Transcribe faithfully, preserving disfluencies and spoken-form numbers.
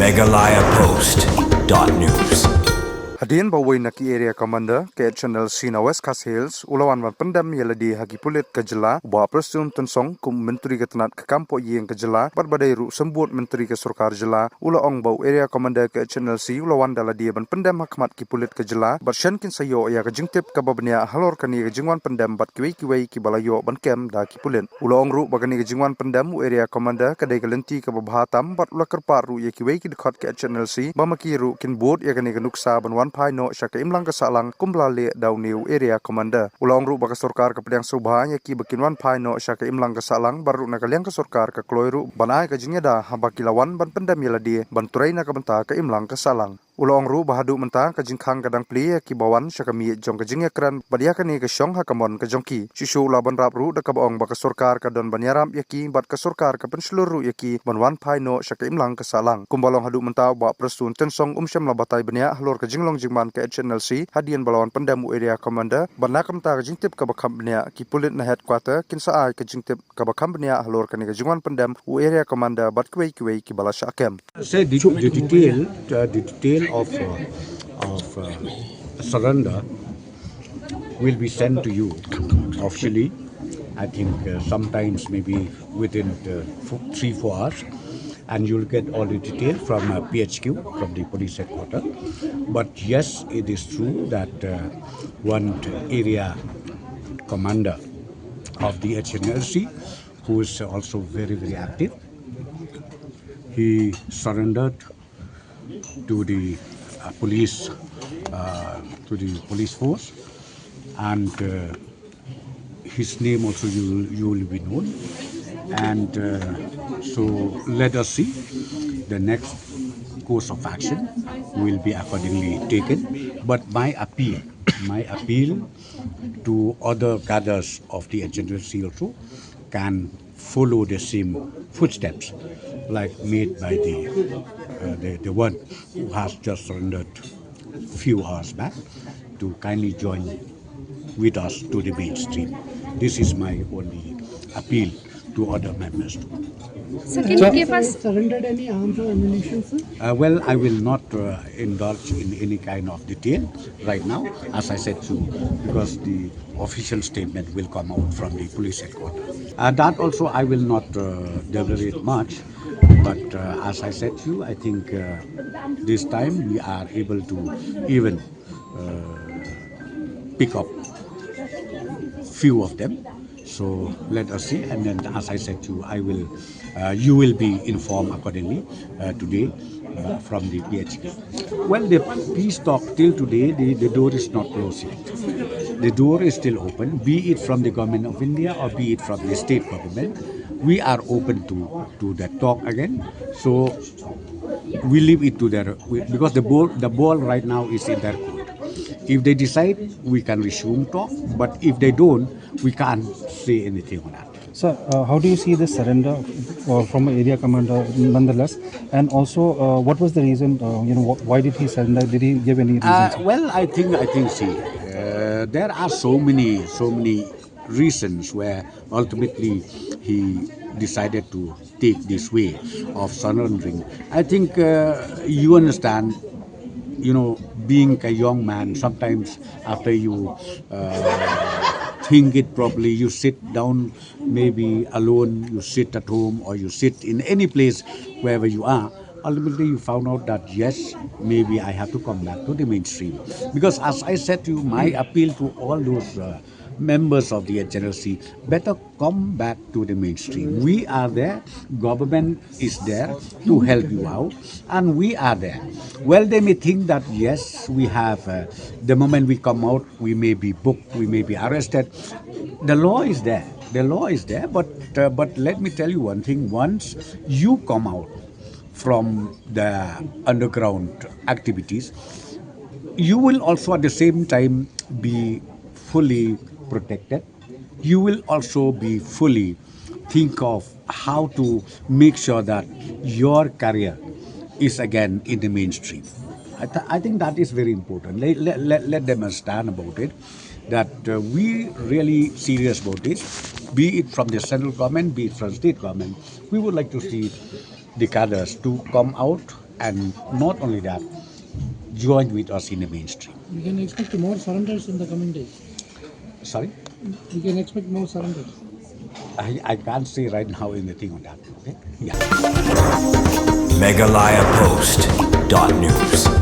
Meghalaya Post dot news. Hadien ba uwei na ki Area Commander ka H N L C na West Khasi Hills u la wan ban pyndem ïa lade ha ki pulit ka jylla, u Bah Prestone Tynsong, kum u Myntri ka tnat ka kam poh ïing ka jylla bad ba dei ruh symbud myntri ka sorkar jylla, u la ong ba u Area Commander ka H N L C u la wan da lade ban pyndem ha khmat ki pulit ka jylla bad shen kin sa ïoh ïa ka jingtip kaba bniah halor kane ka jingwan pyndem bad kiwei kiwei kiba la ïoh ban kem da ki pulit. U la ong ruh ba kane ka jingwan pyndem u Area Commander ka dei ka lynti kaba bha tam bad u la kyrpad ruh ïa kiwei ki dkhot ka H N L C ba ma ki ruh kin bud ïa kane ka nuksa ban wan phai noh sha ka imlang ka sahlang kumba la leh da une u Area Commander. U la ong ruh ba ka sorkar ka pdiang sngewbha ïa kiba kin wan phai noh sha ka imlang ka sahlang bad ruh na ka liang ka sorkar ka kloi ruh ban ai ka jingïada haba ki la wan ban pyndem ïa lade ban trei na ka bynta ka imlang ka sahlang. U la ong ruh ba haduh mynta ka jingkhang ka dang plie ïa kiba wan sha ka miej jong ka jingïakren bad ïa kane ka shong ha ka mon ka jong ki. Shuh shuh u la bynrap ruh da kaba ong ba ka sorkar ka don ban ïarap ïa ki bad ka sorkar ka pynshlur ruh ïa ki ban wan phai noh sha ka imlang ka sahlang. Kumba long haduh mynta u Bah Prestone Tynsong um shym la batai bniah halor ka jinglong jingman ka H N L C hadien ba la wan pyndem u Area Commander bad na ka bynta ka jingtip kaba kham bniah ki pulit na headquarter kin sa ai ka jingtip kaba kham bniah halor kane ka jingwan pyndem u Area Commander bad kiwei kiwei kiba la shah kem. Say the, the detail, uh, the detail of, uh, of, uh, surrender will be sent to you officially. I think, uh, sometimes maybe within the fo-, three, four hours, and you'll get all the detail from, uh, P H Q, from the police headquarters. But yes, it is true that, uh, one area commander of the H N L C, who is also very, very active, he surrendered to the, uh, police, uh, to the police force, and, uh, his name also you, you will be known. And, uh, so let us see the next course of action will be accordingly taken. But my appeal, my appeal to other cadres of the H N L C also can follow the same footsteps like made by the, uh, the, the one who has just surrendered few hours back, to kindly join with us to the mainstream. This is my only appeal to other members. Sir, can you give us surrendered any arms or ammunition, sir? Uh, well, I will not, uh, indulge in any kind of detail right now, as I said to, because the official statement will come out from the police headquarters. Uh, that also I will not, uh, deliberate much, but, uh, as I said to you, I think, uh, this time we are able to even, uh, pick up few of them. So let us see, and then as I said to you, I will, uh, you will be informed accordingly, uh, today, uh, from the P H K. Well, the peace talk till today, the, the door is not closed yet. The door is still open, be it from the government of India or be it from the state government. We are open to, to that talk again. So we leave it to their, we, because the ball, the ball right now is in their court. If they decide, we can resume talk. But if they don't, we can't say anything on that. Sir, uh, how do you see this surrender, uh, from an area commander nonetheless? And also, uh, what was the reason, uh, you know, wh-, why did he surrender? Did he give any reason, uh, sir? Well, I think, I think, see, uh, there are so many, so many reasons where ultimately he decided to take this way of surrendering. I think, uh, you understand, you know, being a young man, sometimes after you, uh, think it properly, you sit down maybe alone, you sit at home or you sit in any place, wherever you are, ultimately you found out that, yes, maybe I have to come back to the mainstream. Because as I said to you, my appeal to all those, uh, members of the H N L C, better come back to the mainstream. We are there, government is there to help you out, and we are there. Well, they may think that, yes, we have, uh, the moment we come out, we may be booked, we may be arrested. The law is there. The law is there, but, uh, but let me tell you one thing. Once you come out from the underground activities, you will also at the same time be fully protected. You will also be fully think of how to make sure that your career is again in the mainstream. I, th- I think that is very important. Let, let, let, let them understand about it, that, uh, we really serious about this, be it from the central government, be it from state government. We would like to see the cadres to come out And not only that, join with us in the mainstream. We can expect more surrenders in the coming days. Sorry? We can expect more surrenders. I, I can't say right now anything on that. Okay? Yeah. Meghalaya Post dot news.